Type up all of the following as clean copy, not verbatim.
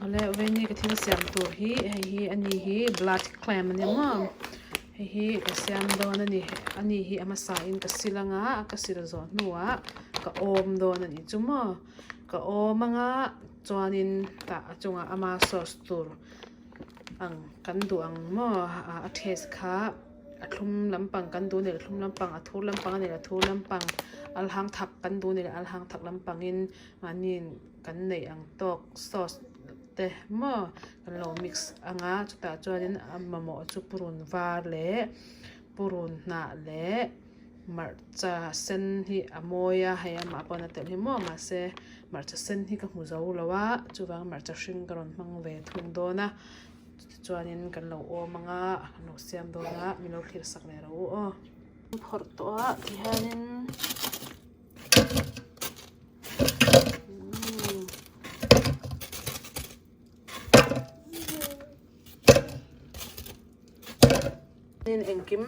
Awle Veni ka thil siam tur hi hei hi a ni hi blood clam a ni maw hei hi ka siam dawn a ni a ni hi a hmasa in ka sil anga ka sil zawh hnuah ka awm dawn a nih chu maw ka awm anga chuanin tah a chungah ama sauce tur ang kan duh ang maw a taste kha a thlum lampang kan duh nen a thlum lampang a thur lampang a nen a thur lampang al hang thak kan duh nen al hang thak lampangin mahniin kan neih ang tawk sauce te maw kan lo mix ang a chutah chuanin a mamawh chu purun var leh purun hnah leh hmarcha sen hi a mawi a hei amah pawn a telh hi maw mahse hmarcha sen hi ka hmu zo lo a chuvang hmarcha hring ka rawn hmang ve thung dawn a tichuanin kan lo awm ang a kan lo siam dawn a min lo thlir sak leh rawh u aw. Phawrh tawh a tihianin. Engkim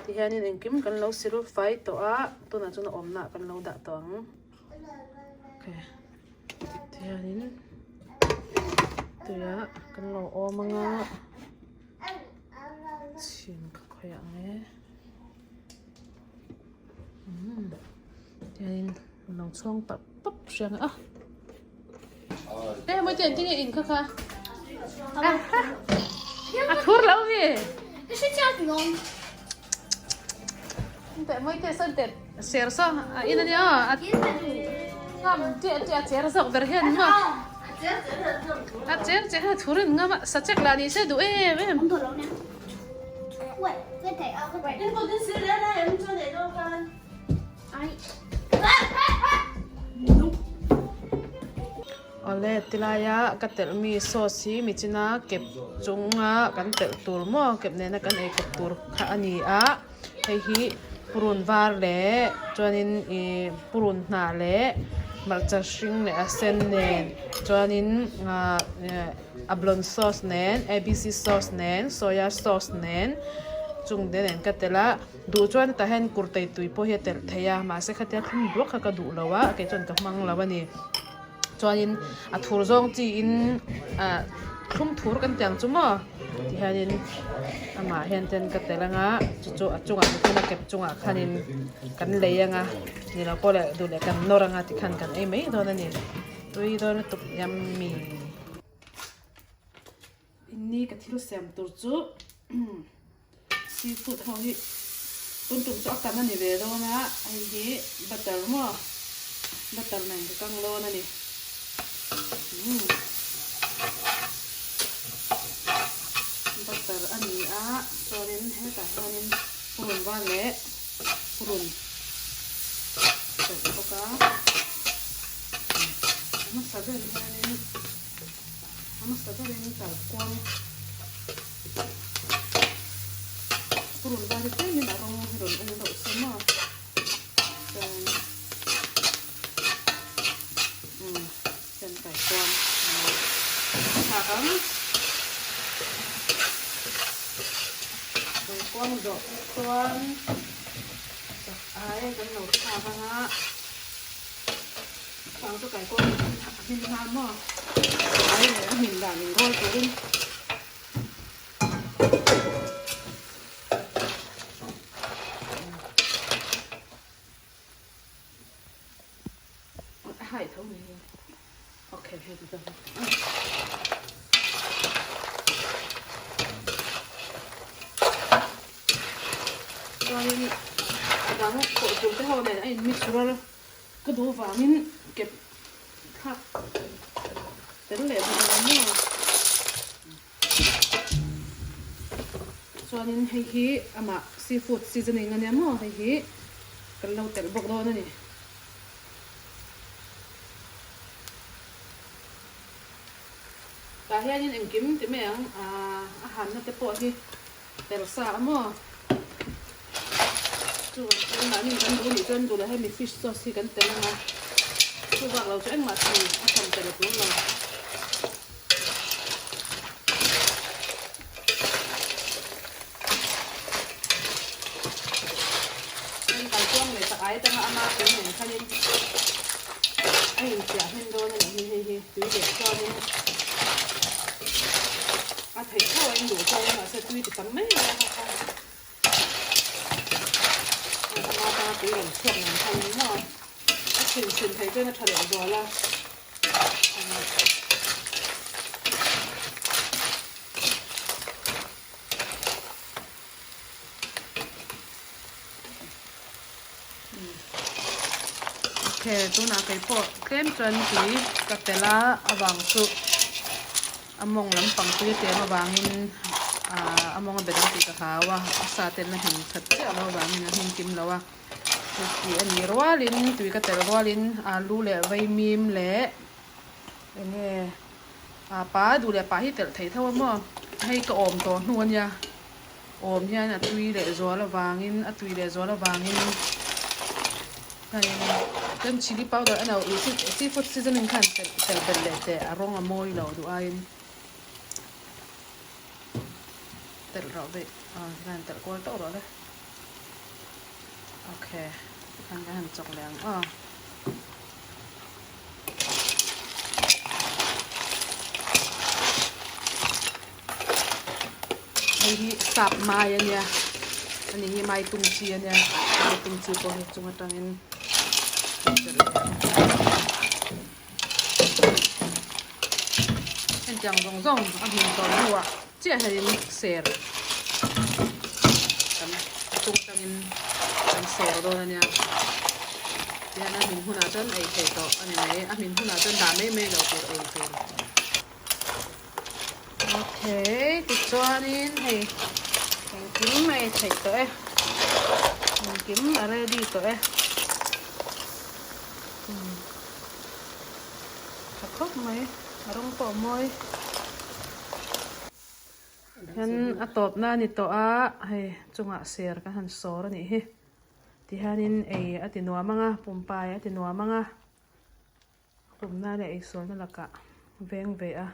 ti hianin engkim kan lo sil fai tawh a tunah chuan a awmna ah kan lo dah tawh ang okay ti hianin tuiah kan lo awm anga chhin ka khawih ang e. Tihianin an lo chhuang pap pap hriang a e mawi te engtin nge in kha kha a thur lo mi mawi te sawn te ser saw a in ania a ngam chiah chiah a cher zawk ber hian maw a cher cher hian a thur in ngam a sachek lah ni se duh em em. Awle tilaia ka telh mi sauce hi michina kep chunga kan telh tur maw kep nena kan ei kawp tur kha a ni a hei hi purun var leh chuanin ih purun hnah leh hmarcha hring leh a sen nen chuanin ah Abalone sauce nen, ABC sauce nen, soya sauce nen chung te nen ka telh a, duh chuan hetah hian kurtai tui pawh hi a telh theih a mahse khatia thlum duak kha ka duh lo a kei chuan ka hmang lo a ni. Chuanin a thur zawng chi in ah thlum thur kan tih ang chu maw ti hianin amah hian ten ka telh anga chu chu a chungah nitin a kep chungah khanin kan lei anga ni lo pawh leh duh leh kan nawr anga tikhan kan ei mai dawn a ni. Tui dawn lutuk yummy. Inni ka thil siam tur chu seafood ho hi tun tum chu a kan a ni ve dawn a hei hi butter maw butter nen ka kang dawn a ni umm butter a ni a chuanin hetah hianin purun var leh purun telh bawk a. A hmasa ber hianin a hmasa berin talhkuang purun var hi tlemin a rawng hi rawn ung deuh se maw chuan umm chuan talhkuang a thlak ang talhkuang zawh chuan chak ai kan lo thlak ang a. Chang chu kai pawh a hmin nghal maw? Ai leh a hmin dan in rawl turin. A hai tho mai hi. Okay, hei ti ta. Chuanin a dang pawh tur te ho nen a in mix rual ka duh vangin kep thlak tel leh bawk a ni maw. Chuanin hei hi amah seafood seasoning a nia maw hei hi kan lo telh bawk dawn a ni. Tah hianin engkim ti mai ang a hanna te pawh hi tel sa a maw chuvang chuan mahni kan duh nih chuan duh leh hemi fish sauce hi kan tel ang a chuvang lo chu engmah thei a hran tel a tul lo. Chuan kalkuang leh tak ai atanga ama tui nen khanin a inchiah hmin dawn a nih hi hei hi tui leh chuanin. theih tho a in duh chuan mahse tui ti tam mai mai a kha kha ama tanga tui rawn chhuak nen khan in maw a chhin chhin theih chuan a tha leh zual a. Ok tunah kei pawh tlem chuan tui ka telh a avang chu a mawng lampang tui a tlem avangin ahh a mawng a bet ang tih ka hlau a a sa ten a hmin that chiah loh avangin a hmin kim lo a tui a nih rualin tui ka telh rualin alu leh vaimim leh eng nge ah pa duh leh pa hi telh theih tho a maw hei ka awm tawh hnu a nia. Awm hian a tui leh zual avangin a tui leh zual avangin hianin chuan chilli powder a no ih seafood seasoning khan telh telh belh leh teh a rawng a mawi lo duh aiin telh rawh veih ah tikhan telh kual tawh rawh le okay tikhan kan han chawk leh ang aw. Hei hi sap mai a nia ani hi mai tum chi a nia mai tum chi pawh hi chung atangin hetiang zawng zawng a hmun tawh hnuah chiah hianin ser kan chung atangin kan ser dawn a nia tihian a hmin hunah chuan ei theih tawh a ni mai a hmin hunah chuan dah mai mai loh tur ei tur. Okay, tichuanin hei engkim a ei theih tawh e engkim a ready tawh e umm tha khawp mai a rawng pawh a mawi hian a tawp na a ni tawh a hei chungah ser kan han sawr a nih hi tihianin ei a ti nuam ang a pumpai a ti nuam ang a. Pumna leh eisualna lakah veng ve a,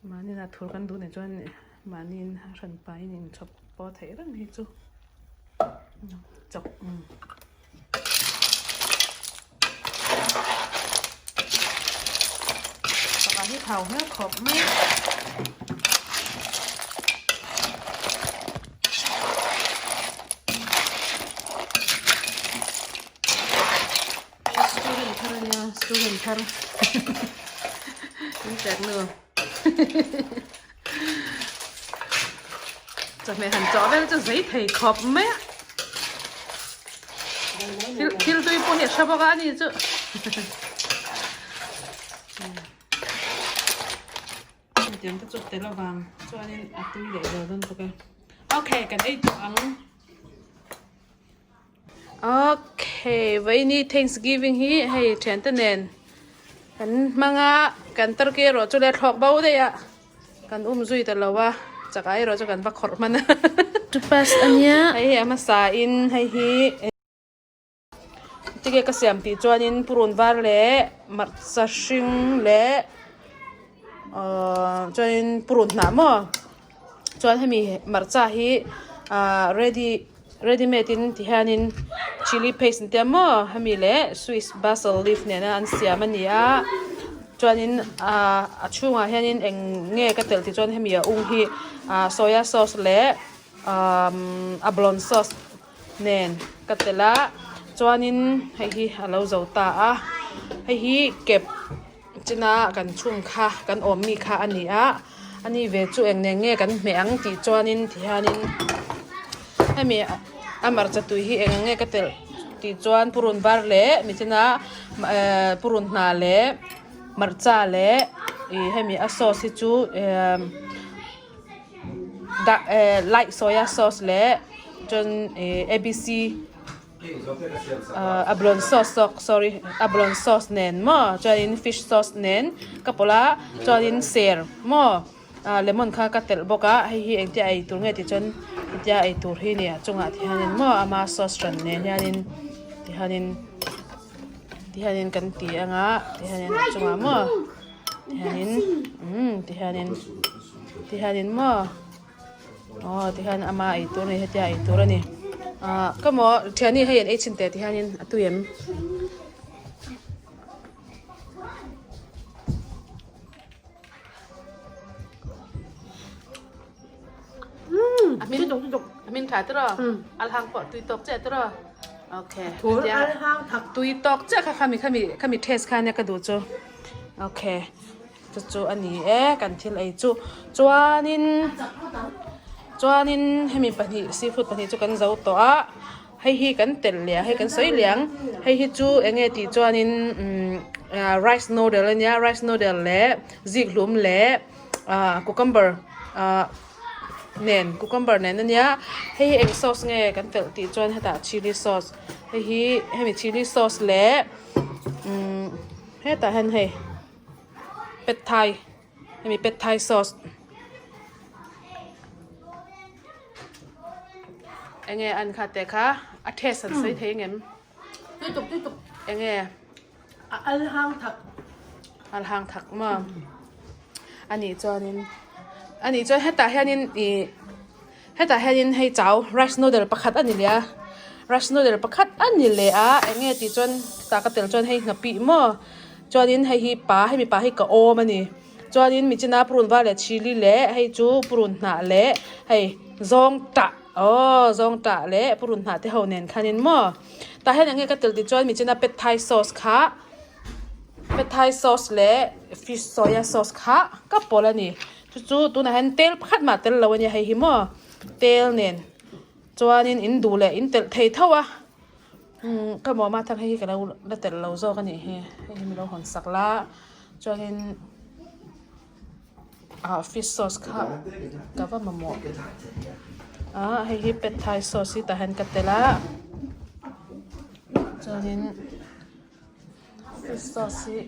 mahniin a thur kan duh nih chuan mahniin a hran pahin inchhawp pawh theih reng hi chu chawp pakhat hi thau hmel khawp mai. Student thar a nia student thar in pek nu chawhmeh han chawh vel chu zei thei khawp mai a thil thil tui pawh hi a hre bawk a ani chu. Hetiang te chu tel avang chuanin a tui leh zel dawn bawk e. Okay, kan ei tawh ang. Okay, vawiini Thanksgiving hi hei thiante nen kan hmang a, kan turkey erawh chu le thlawk bo daih a, kan um zui ta lo a, chakai erawh chu kan va khawrh hman a. Tupas a nia. Hei hi a hmasa in hei hi. Tige ka siam tih chuanin purun var leh hmarcha hring leh ahh chuanin purun hnah maw chuan hemi hmarcha hi ahh ready ready made in ti hianin chilli paste an tia maw hemi leh swiss basil leaf nena an siam a ni a chuanin ahh a chhungah hianin eng nge ka telh tih chuan hemi a ung hi ahh soya sauce leh ahh abalone sauce. nen ka telh a chuanin hei hi a lo zo ta a hei hi kep china kan chhun kha kan awm mi kha a ni a ani ve chu eng nen nge kan hmeh ang tih chuanin ti hianin hemi a hmarcha tui hi eng nge ka telh tih chuan purun var leh michina ehh purun hnah leh hmarcha leh ih hemi a sauce hi chu ehh. Dah eh light soya sauce leh chuan ih abc ah abalone sauce zawk sorry abalone sauce nen maw chuanin fish sauce nen ka pawlh a chuanin ser maw ah lemon kha ka telh bawk a hei hi engtia ei tur nge tih chuan hetia ei tur hi a ni a chungah ti hianin maw ama sauce hran nen hianin ti hianin ti hianin kan ti anga ti hianin a chungah maw. Tihianin umm tihianin tihianin maw aw tihian ama ei tur a ni hetia ei tur a ni ah ka maw thiani hei an ei chhin teh tihianin a tui em. Min min tha tiraw? Al hang pawh tui tawk chiah tiraw? Okay. Thur al hang thak. Tui tawk chiah kha khami khami khami taste kha nia ka duh chu. Okay. Chu chu a ni e kan thil ei chu. Chuanin chuanin hemi pahnih seafood pahnih chu kan zo tawh a. Hei hi kan telh leh a hei kan sawi leh ang. Hei hi chu eng nge tih chuanin umm rice noodle a nia rice noodle leh zikhlum leh ah cucumber ah nen cucumber nen a nia. Hei hi eng sauce nge kan telh tih chuan hetah chilli sauce hei hi hemi chilli sauce leh umm hetah hian hei pad thai hemi pad thai sauce. Enge an kha te kha a taste an sawi thei ngem Tui tuk tui tuk enge a al hang thak al hang thak maw anih chuanin anih chuan hetah hianin ih hetah hianin hei chau rice noodle pakhat a ni leh a rice noodle pakhat a ni leh a enge tih chuan tah ka tel chuan hei nghapih maw chuanin hei hi pa hemi pa hi ka awm a ni. Chuanin michina purun var leh chilli leh hei chu purun hnah leh hei zawng tah aw zawng tah leh purun hnah te ho nen khanin maw tah hian eng nge ka tel tih chuan michina pad thai sauce kha pad thai sauce leh fish soya sauce kha ka pawlh a ni chu chu tunah hian tel pakhat mah tel lo a nia hei hi maw tel nen chuanin in duh leh in telh thei tho a. Umm ka mawma thang hei hi ka lo la telh lo zawk a nih hi hei hi min lo hawn sak la chuanin ah fish sauce kha ka va mamawh ah hei hi pad thai sauce hi tah hian ka telh a chuanin fish sauce hi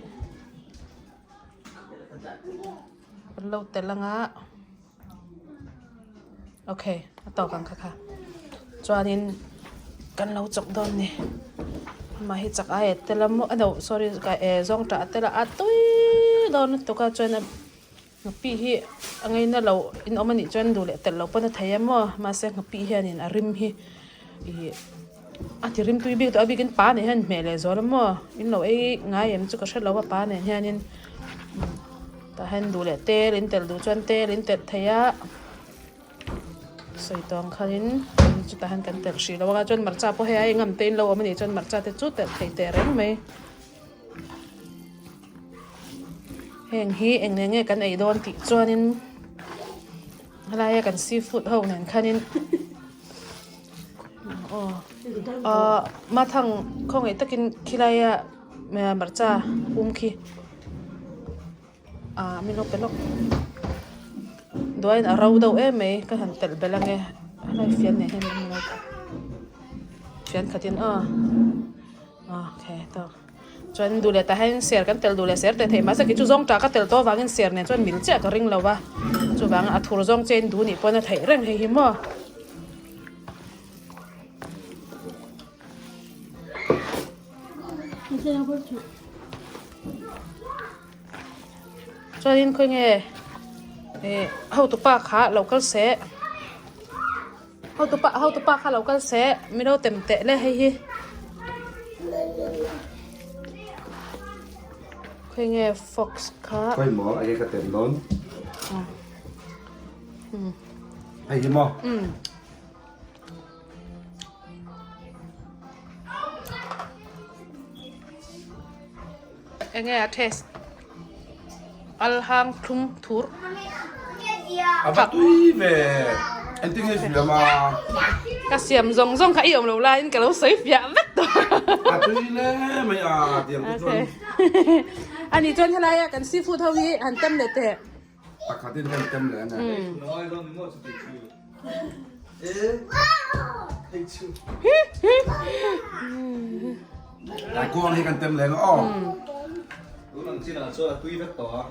kan lo telh ang a. Okay a tawk ang kha kha chuanin kan lo chawk dawn ni amah hi chak ai a tel a maw a no sorry eh zawng tah a tel a a tui dawn lutuk a chuan a nghapih hi a ngaina lo in awm a nih chuan duh leh telh loh pawn a thei a maw mahse nghapih hianin a rim hi ih a ti rim tui bik tawh a bikin pa nen hian hmeh leh zual a maw in lo ei ngai em chu ka hre lo a pa nen hianin. Tah hian duh leh tel in telh duh chuan tel in telh thei a sawi tawng khanin chutah hian kan telh hrih lo a chuan hmarcha pawh hei a engam te in lo awm a nih chuan hmarcha te chu telh thei teh reng mai heng hi eng nge nge kan ei dawn tih chuanin helaia kan seafood ho nen khanin aw ahh mathang khawngaih takin khilaia hmarcha pum khi. Ah min lo pe lawk duaiin a ro deuh em mai ka han telh belh ange helai fian nen hian min lo fian khatin aw okay tawk chuan duh leh tah hian ser kan telh duh leh ser teh theih mahse kei chu zawng tah ka telh tawh avangin ser nen chuan mil chiah ka ring lo va chuvang a thur zawng chiahin duh nih pawn a theih reng hei hi maw. Chuanin khawi nge ih hotupa kha lo kal se hotupa hotupa kha lo kal se min lo tem teh le hei hi khawi nge fox kha Khawi maw a ka tem dawn hei hi maw Enge a taste al hang thlum thur A va tui ve engtin nge siam a Ka siam zawng zawng kha i awm lo laiin ka lo sawi fiah vek tawh A tui le mai a tiang te chuan Ani chuan helaia kan seafood ho hi han tem leh teh. Pakhatin hian tem leh a ni. Kaikuang hi kan tem leh ang aw. Tun ang chinah chuan a tui vek tawh a.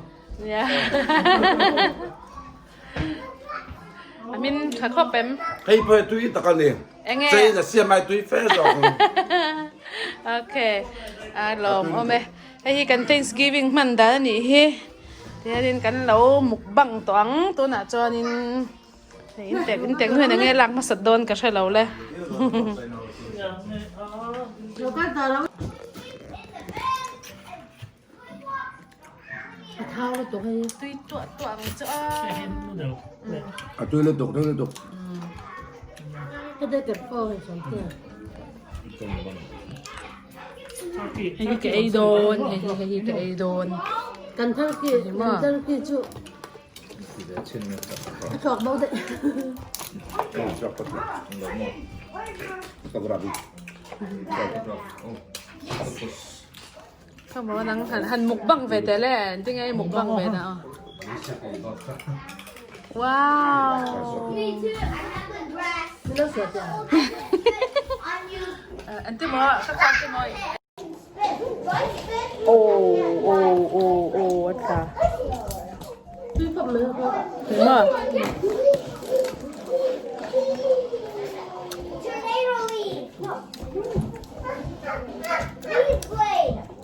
A min tha khawp em? Hei pawh hi tui tak a ni. Enge? Chain a siam ai tui fe zawk ang. Okay. A lawm awm e. Hei hi kan Thanksgiving hman dan a nih hi. Tihianin kan lo mukbang tawh ang tunah chuanin hei in tek in tek hnuaiah enge lak hmasat dawn ka hre lo le. Tui tuah tuah ang chu a. A tui lutuk tui lutuk. Hei hi ka ei dawn hei hi hei hi ka ei dawn. Kan turkey kan turkey chu a thluak bo daih. Come on ang han han mukbang ve teh le engtin nge i mukbang ve na wow engtin maw ka khan te maw aw aw aw aw a tla maw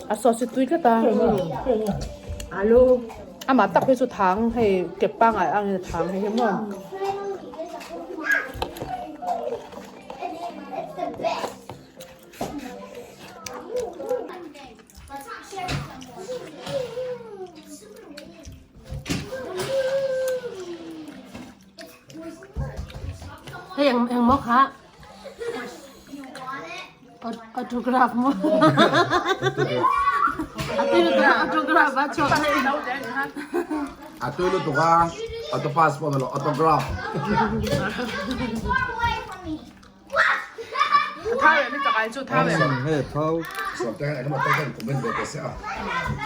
A sauce hi tui tlat a alu amah tak hi chu thang hei kep pangai angin a thang hei hi maw. Hei eng eng maw kha Autograph maw A tui lutuk a autograph a chuak hei A tui lutuk a auto pass pawh ni lo autograph. Thau em i chak ai chu thau em. Hei thau. Sawmte hian engemaw tal hian comment ve teh se a.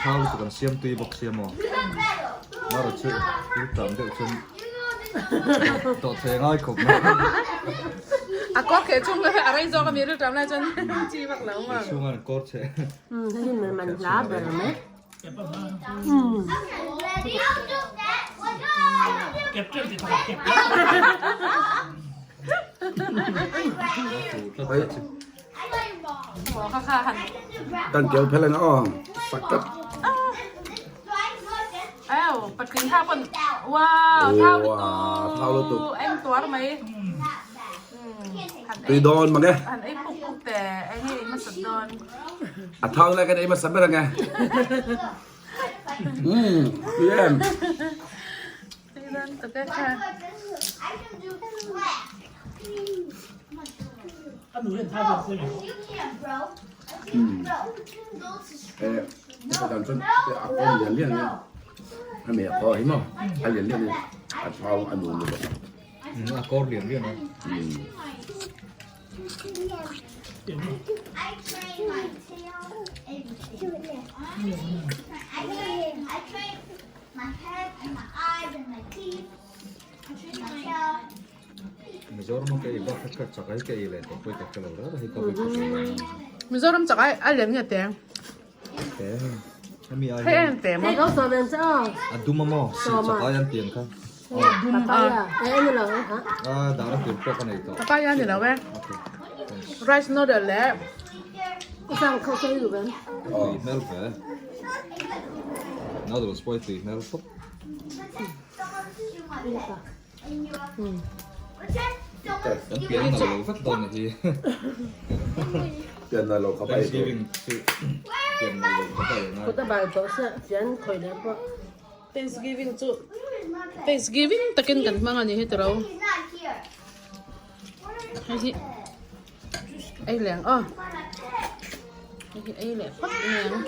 Thau chu kan siam tui bawk sia maw. Mara chu thil tam deuh chuan tawh thei a ngai khawp mai. A kawr kheh chhung hi a rei zawk a mi rilṭam lai chuan chi vak lo maw. Chhung an kawr chhe. Hei hi man hla ber mai. Kan keu phel ang aw sak tlat. Thau lutuk. Tui dawn mang e. A thau lai kan ei hmasa ber ang e. Umm tui em. Eh, dan chuan a kawng lian lian a hemi a kawr hi maw a lian lian a thau a nuam lutuk. A kawr lian lian a. Mizoram a ka ei bak kha chak ai ka ei leh tawh pawh i ka lo rara hei ka vawi khat ei lai a. Mizoram chak ai a lem nge te? Te hemi ai Hei em te maw? Hei kau sawm em che aw. A dum a maw? Si chak ai an pian kha. Papaya. Eh ani lo ha. A dar a tur pawh ka nei tawh. Papaya ni lo e. Rice noodle leh. Usang kho sei lu ben. Tui hmel ve. Noodles pawh hi tui hmel tawp. Kan pian a nalh lo vek dawn a hi. Pian nalh lo khawp a ei tur. Thanksgiving chu pian nalh lo khawp a ei ngai. Kut a bal tawh sia fian khawih leh pawh. Thanksgiving chu Thanksgiving takin kan hmang a ni hi tiro. Hei hi ei leh ang aw. Hei hi ei leh phawt mai ang.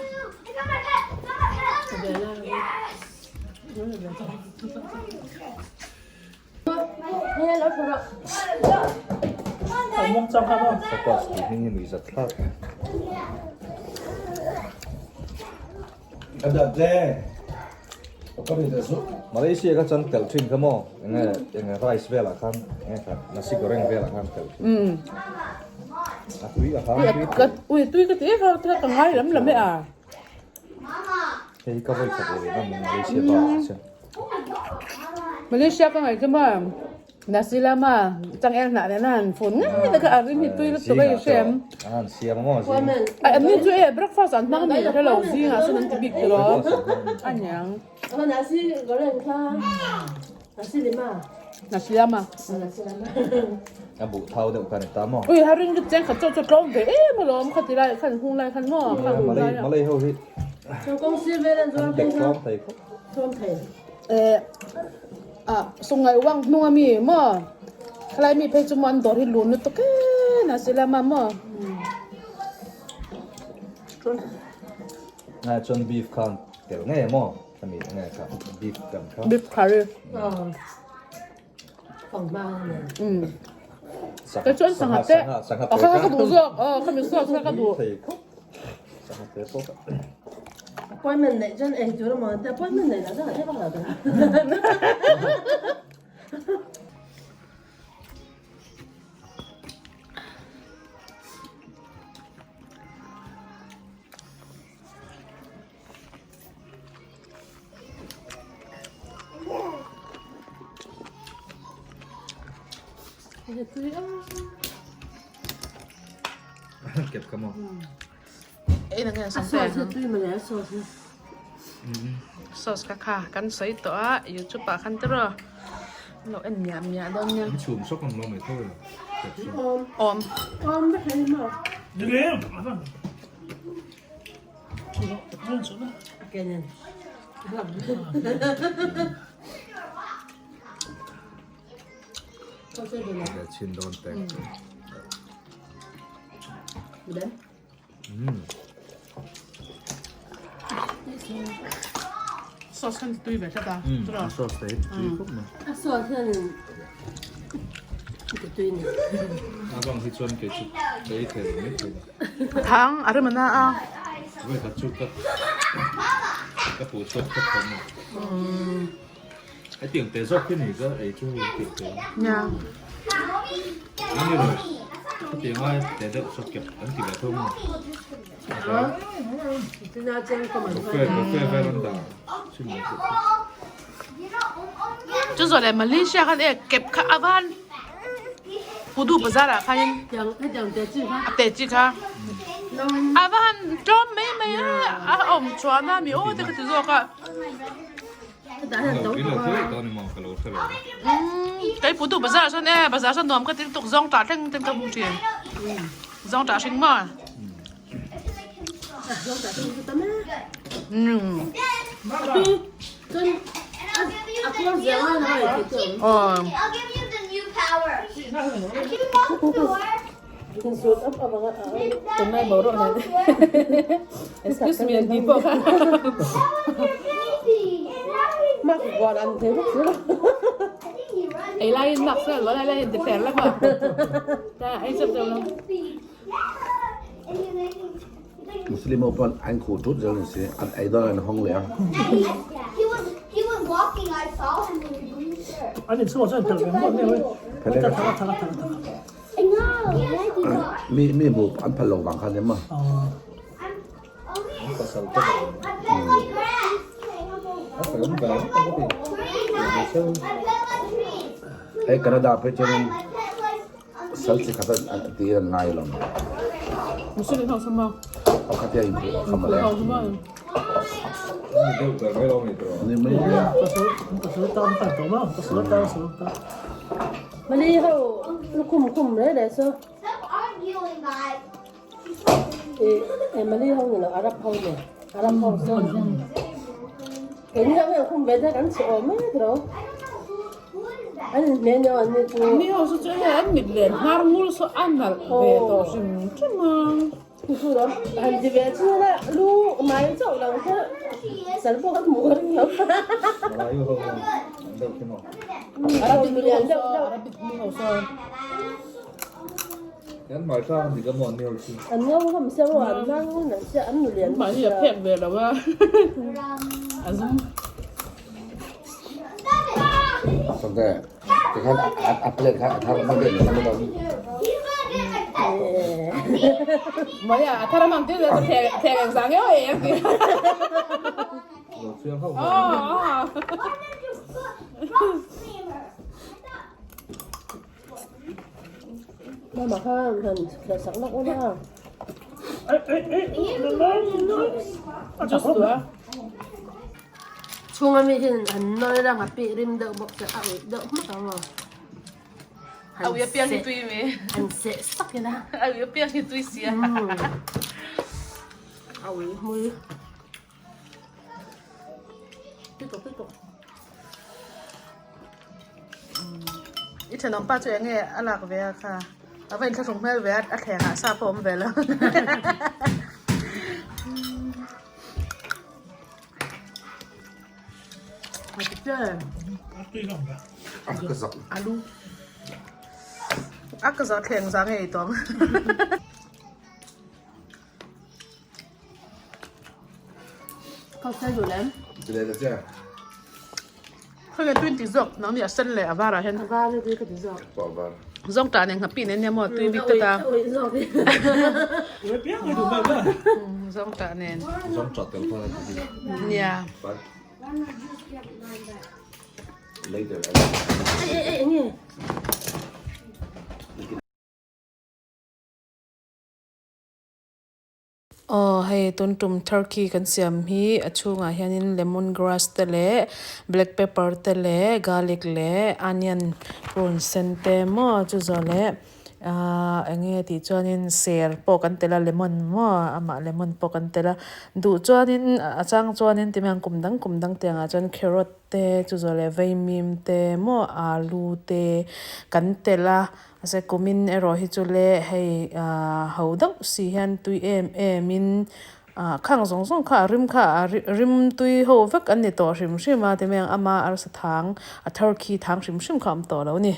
Focus tih hming hi nuihzat thlak. A dat le. Ka rin te chu. Malaysia kha chuan telh thin kha maw enge enge rice velah khan enge kha nasi goreng velah khan telh thin. A tui a hang tui Ka ui tui ka ti e kha ka ngai lam lam e a. Hei hi ka vawi khat ei ve Malaysia pa ah chuan. Malaysia ka ngaih chu maw Nasi lama changel hnah nen a han fun ngai tak a, a rim hi tui lutuk a i hre em? An siam a maw zing? Ai an ni chu e breakfast an hmang ni ka hre lo zingah sawn an ti bik tiraw a niang. Nasi goreng kha nasi lima. Nasi lama. Nasi lama. A buh thau deuh kha ni ta maw? Ui ha ring chu cheng khat chawt chu tlawm ve em alawm kha ti lai khan hung lai khan maw kha hung lai a. Malay ho hi. An dek tlawm thei khawp. Tlawm thei. Eh ah sungai wang hnung ami maw? Khalai mi phei chu maw an dawr hi lun lutuk em a sila ma maw. Ngai chuan beef khan tel ngei maw khami nge kha beef kan kha. Beef curry. Kei chuan sangha te a kha ka duh zawk aw khami sauce kha ka duh. Appointment neih chuan ei tur amaw te appointment neih lah chuan a hrep a hlauh Kep ka maw. Ei na nge A sauce hi tui mawle a sauce hi. Sauce ka kha kan sawi tawh a youtube ah khan tiraw lo en miah miah dawn nia. An chhum sawk ang lo mai tho ila. Awm. Awm. Awm vek hi maw. Chin dawn tek. Sauce khan tui ve tlat a. Sauce te hi tui khawp mai. A sauce hian ti tui ni. A bang hi chuan kei chu ka ei thei lo mai thei. Thang a rem ana a. Voi khat chu ka ka puh chhuat khawp khawp mai. Hetiang te zawk hi ni ka ei chu hei tih te. Nia. Ani lo. Hetiang ai te deuh saw kep an ti ve tho maw. Buffet buffet vel an dah chin mai chu. Chu zawh leh Malaysia khan e kep kha a van Pudu bazar ah khanin a te chi kha a va han tlawm mai mai a a awm chuan a mi aw te ka ti zawk a. Kei Pudu bazar ah sawn e bazar sawn nuam ka ti lutuk zawng tah thleng ten ka hmu thin zawng tah hring maw. Excuse me an tih pawh kha ei laiin mak sel lo lai laiin ti fer la maw ta ei chep chep lo. Muslim ho pawn an khuh thut zel ni si, an ei dawn an hawng leh a. Mi mi hmuh an phal lo vang khan nia maw. Hei Canada phei chuanin Sal chi khat an ti an ngai lo. Muslim ho chu maw? Pakhat hian inphuh a kham ale. Ho chu maw? Ni mai a. Mali ho lukhum khum rei rei chu. E Mali ho ni lo Arab ho ni. Arab ho chu. Keini ho hian khum ve te kan chhe awm mai tiraw. An inhmeh nia an ni chu. Mi ho chu chu hei an mit leh hnar ngul saw a nalh ve tawh hrim hrim a. Chu lo han ti ve chu la lu mai chauh lo kha sal pawh kan hmuh ka ring lo. Melayu ho hian an deuh khi maw. Arabic mi ho saw Arabic mi ho saw. Kan hmai thlak a ni ka maw an ni ho chu. An ngo hlawm sia maw an nang nalh sia an nulian Mahni a phek ve lo a a zum. Sante tikhan a plate kha a thar hman deuh ni lo. Mai a thar hman te thek thek ang zang eo e ang ti. Lo chiang ho. Oh. Mama kha han sak lawk ula. Just tu a. Chhunga mi hian an nawi rang a pih rim deuh bawk se a uih deuh hmak ang aw. A uih apiang hi tui mi. Han seh sak ila. A uih apiang hi tui sia. A uih hmui. Tui tawk tui tawk. I thenawm pa chu eng nge a lak ve a kha? A va inthlahrung hmel ve a, a thlengah sa pawh a awm ve lo. Alu. A ka zawh thleng za ngei tawng. Khawnge tui ti zawk nang ni a sen leh a varah hian. A var hi tui ka ti zawk. Zawng tah nen nghapih nen nia maw tui bik tlat a. Zawng tah nen. Zawng tah tel khan a ti bik. Nia. Later. Ei ei ei enge. Aw hei tun tum turkey kan siam hi a chhungah hianin lemon grass te leh black pepper te leh garlic leh onion purun sen te maw chu zawh leh ahh eng nge tih chuanin ser pawh kan telh a lemon maw amah lemon pawh kan telh a duh chuanin a chang chuanin ti mai ang kum dang kum dang tiangah chuan carrot te chu zawh leh vaimim te maw alu te kan telh a. Mahse kumin erawh hi chu le hei ah ho deuh si hian tui em em in ah khang zawng zawng kha a rim kha a rim tui ho vek an ni tawh hrim hrim a ti mai ang ama arsa thang a turkey thang hrim hrim kha a awm tawh lo a ni.